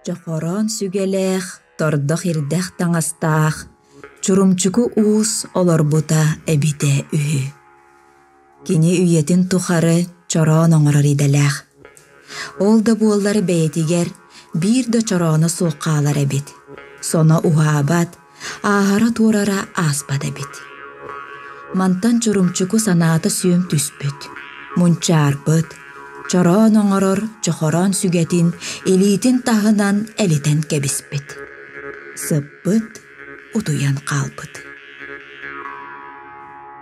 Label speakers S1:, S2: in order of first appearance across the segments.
S1: Чохороон сүгэлээх, тордох ирдэх таҥастаах, Чурумчуку уус олорбута эбитэ үһү. Кини үйэтин тухары чороон оҥорор идэлээх. Ол да буоллар бэйэтигэр биир да чорооно суох хаалар эбит. Соно уһаабат, ааһара-туорара ааспат эбит. Мантан Чурумчуку санаата сүөм түспүт, мунчаарбыт, чороон оҥорор чохороон сүгэтин илиитин таһынан элитэн кэбиспит. Сыппыт, утуйан хаалбыт.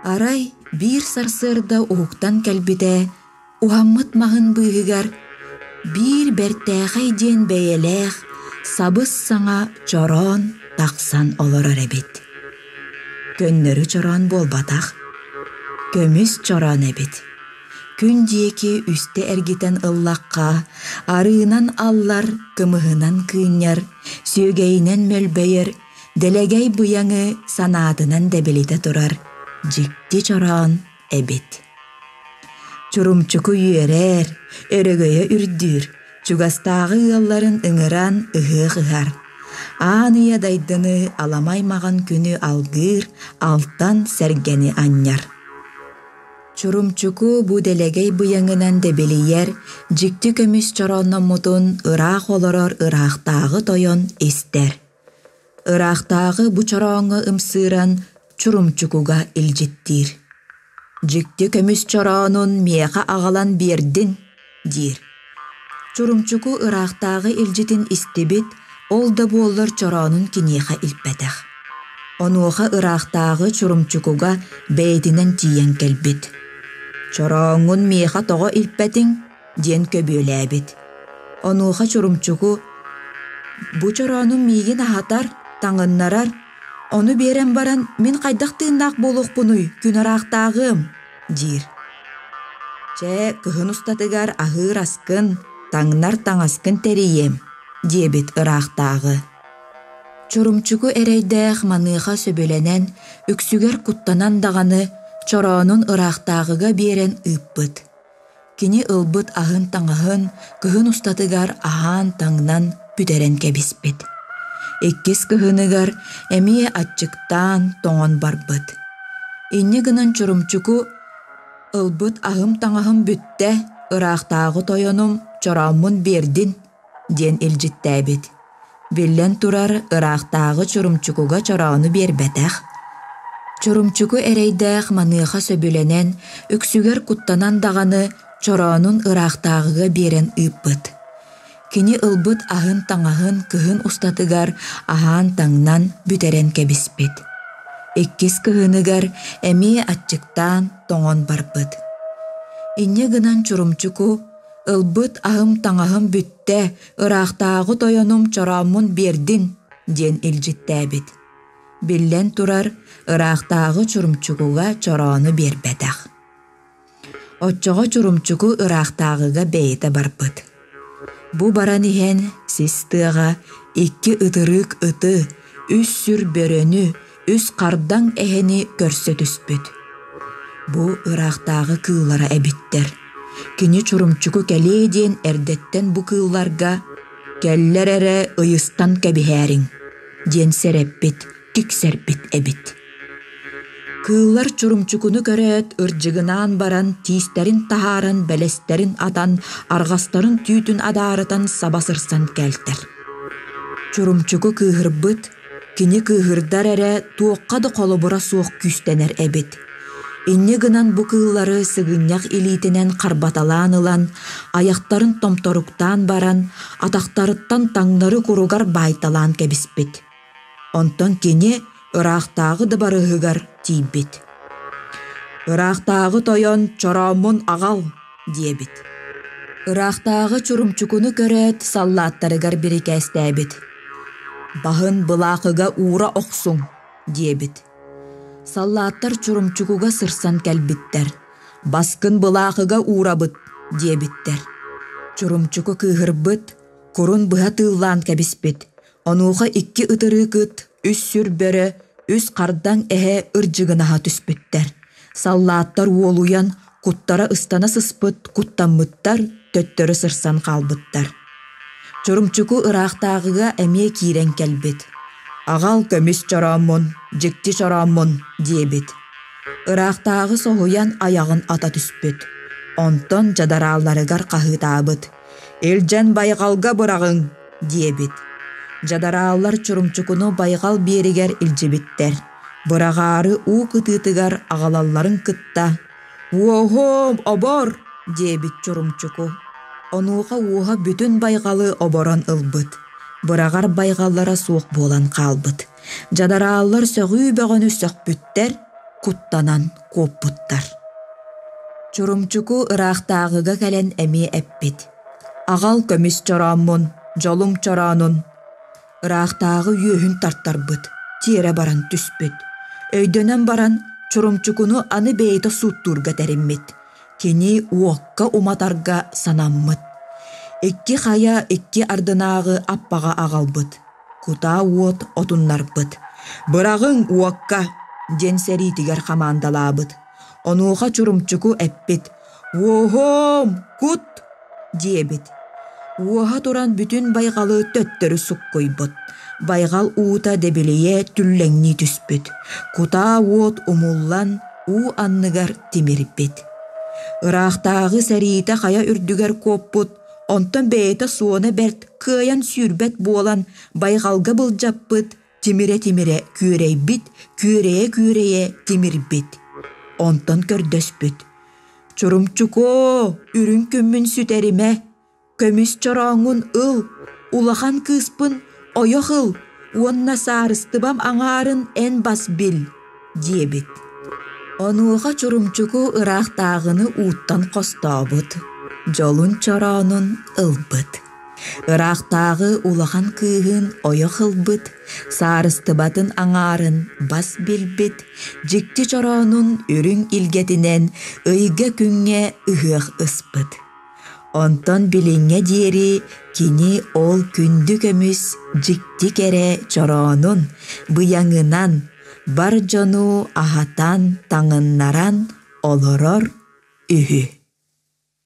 S1: Арай биир сарсыарда уһуктан кэлбитэ, уһаммыт маһын быыһыгар биир бэртээхэй диэн бэйэлээх сабыс-саҥа чороон тахсан олорор эбит. Көннөрү чороон буолбатах, көмүс чороон эбит. Күн диэки үстэ эргитэн ыллахха, арыынан аллар, кымыһынан кыынньар, сүөгэйинэн мөлбөйөр, дэлэгэй быйаҥы санаатынан дэбилитэ турар дьикти чороон эбит. Чурумчуку үөрэр, өрөгөйө үрдүүр, чугастааҕы ыалларын ыҥыран ыһыах ыһар. Аан ийэ дайдыны аламай маҕан күнү алгыыр, алтан сэргэни анньар. Чурумчуку бу дэлэгэй быйаҥынан дэбилийэр, дьикти көмүс чороонноммутун ыраах олорор ыраахтааҕы тойон истэр. Ыраахтааҕы бу чорооҥҥо ымсыыран Чурумчукуга илдьиттиир. «Дьикти көмүс чороонун миэхэ аҕалан биэрдин» диир. Чурумчуку ыраахтааҕы илдьитин истибит, ол да буоллар чороонун киниэхэ илпэтэх. Онуоха ыраахтааҕы Чурумчукуга бэйэтинэн тиийэн кэлбит. «Чорооҥҥун миэхэ тоҕо илпэтиҥ?» диэн көбүөлээбит. Онуоха Чурумчуку «Бу чороонум миигин аһатар, таҥыннарар, ону биэрэн баран мин хайдах тыыннаах буолуохпунуй, күн ыраахтааҕыам?» диир. «Чэ, кыһын устатыгар аһыыр аскын, таҥнар таҥаскын тэрийиэм», диэбит ыраахтааҕы. Чурумчуку эрэйдээх маныаха сөбүлэнэн, үксүгэр куттанан даҕаны, чороонун ыраахтааҕыга биэрэн ыыппыт. Кини ылбыт аһын-таҥаһын кыһын устатыгар аһаан-таҥнан бүтэрэн кэбиспит. Иккис кыһыныгар эмиэ аччыктаан тоҥон барбыт. Инньэ гынан Чурумчуку «Ылбыт аһым-таҥаһым бүттэ, ыраахтааҕы тойонум чорооммун биэрдин» диэн илдьиттээбит. Биллэн турар, ыраахтааҕы Чурумчукуга чороону биэрбэтэх. Чурумчуку эрэйдээх маныаха сөбүлэнэн, үксүгэр куттанан даҕаны чороонун ыраахтааҕыга биэрэн ыыппыт. Кини ылбыт аһын-таҥаһын кыһын устатыгар аһаан-таҥнан бүтэрэн кэбиспит. Иккис кыһыныгар эмиэ аччыктаан тоҥон барбыт. Инньэ гынан Чурумчуку «Ылбыт аһым-таҥаһым бүттэ, ыраахтааҕы тойонум чорооммун биэрдин» диэн илдьиттээбит. Биллэн турар, ыраахтааҕы Чурумчукуга чороону биэрбэтэх. Оччоҕо Чурумчуку ыраахтааҕыга бэйэтэ барбыт. Бу баран иһэн сис тыаҕа икки ытырыык ыты, үс сүр бөрөнү, үс хардаҥ эһэни көрсө түспүт. Бу ыраахтааҕы кыыллара эбиттэр. Кини Чурумчуку кэлиэ диэн эрдэттэн бу кыылларга «Кэллэр эрэ ыйыстан кэбиһээриҥ» диэн сэрэппит, киксэрбит эбит. Кыыллар Чурумчукуну көрөөт, ырдьыгынаан баран тиистэрин таһааран, бэлэстэрин атан, арҕастарын түүтүн адаарытан саба сырсан кэлтэр. Чурумчуку кыыһырбыт, Кини кыыһырдар эрэ туохха да холобура суох күүстэнэр эбит. Инньэ гынан бу кыыллары сыгынньах илиитинэн харбаталаан ылан, айахтарын томторуктаан баран, атахтарыттан таҥнары куругар баайталаан кэбиспит. Онтон кини ыраахтааҕы да барыһыгар тиийбит. «Ыраахтааҕы тойон чорооммун аҕал» диэбит. Ыраахтааҕы Чурумчукуну көрөөт саллааттарыгар бирикээстээбит: «Баһын былаахыга уура охсуҥ» диэбит. Саллааттар Чурумчукуга сырсан кэлбиттэр: «Баскын былаахыга уурабыт» диэбиттэр. Чурумчуку кыыһырбыт, курун быһа тыыллаан кэбиспит. Онуоха икки ытырыык ыт, үс сүр бөрө, үс хардаҥ эһэ ырдьыгынаһа түспүттэр. Саллааттар уолуйан, куттара ыстана сыспыт, куттаммыттар, төттөрү сырсан хаалбыттар. Чурумчуку ыраахтааҕыга эмиэ киирэн кэлбит. «Аҕал көмүс чорооммун, дьикти чорооммун» диэбит. Ыраахтааҕы соһуйан айаҕын ата түспүт. Онтон дьадараалларыгар хаһыытаабыт: «Илдьэн байҕалга быраҕыҥ!» диэбит. Дьадарааллар Чурумчукуну байҕал биэригэр илдьибиттэр. Быраҕаары уу кытыытыгар аҕалалларын кытта «Уоһуом, обор!» диэбит Чурумчуку. Онуоха уоһа бүтүн байҕалы оборон ылбыт. Быраҕар байҕаллара суох буолан хаалбыт. Дьадарааллар сөҕүү бөҕөнү сөхпүттэр, куттанан куоппуттар. Чурумчуку ыраахтааҕыга кэлэн эмиэ эппит: «Аҕал көмүс чорооммун, дьолум чороонун!» Ыраахтааҕы үөһүн тартарбыт, тиэрэ баран түспүт. Өйдөнөн баран, Чурумчукуну аны бэйэтэ сууттуурга тэриммит. Кини уокка уматарга санаммыт. Икки хайа икки ардынааҕы аппаҕа аҕалбыт. Кутаа уот отуннарбыт. «Быраҕыҥ уокка!» диэн сэриитигэр хамаандалаабыт. Онуоха Чурумчуку эппит: «Уоһуом, кут!» диэбит. Уоһа туран бүтүн байҕалы төттөрү суккуйбут. Байҕал уута дэбилийэ түллэҥнии түспүт. Кутаа уот умуллан уу анныгар тимирбит. Ыраахтааҕы сэриитэ хайа үрдүгэр куоппут, онтон бэйэтэ суона бэрт кыайан сүүрбэт буолан байҕалга былдьаппыт, тимирэ-тимирэ күөрэйбит, күөрэйэ-күөрэйэ тимирбит. Онтон көрдөспүт: «Чурумчукоо, үрүҥ күммүн сүтэримэ, көмүс чорооҥҥун ыл, улахан кыыспын ойох ыл уонна саарыстыбам аҥаарын эн бас бил» диэбит. Онуоха Чурумчуку ыраахтааҕыны ууттан хостообут, дьолун чороонун ылбыт. Ыраахтааҕы улахан кыыһын ойох ылбыт, саарыстыбатын аҥаарын бас билбит, дьикти чороонун үрүҥ илгэтинэн ыйга-күҥҥэ ыһыах ыспыт. Онтон билиҥҥэ диэри кини ол күндү көмүс дьикти кэрэ чороонун быйаҥынан бар дьону аһатан, таҥыннаран олорор үһү.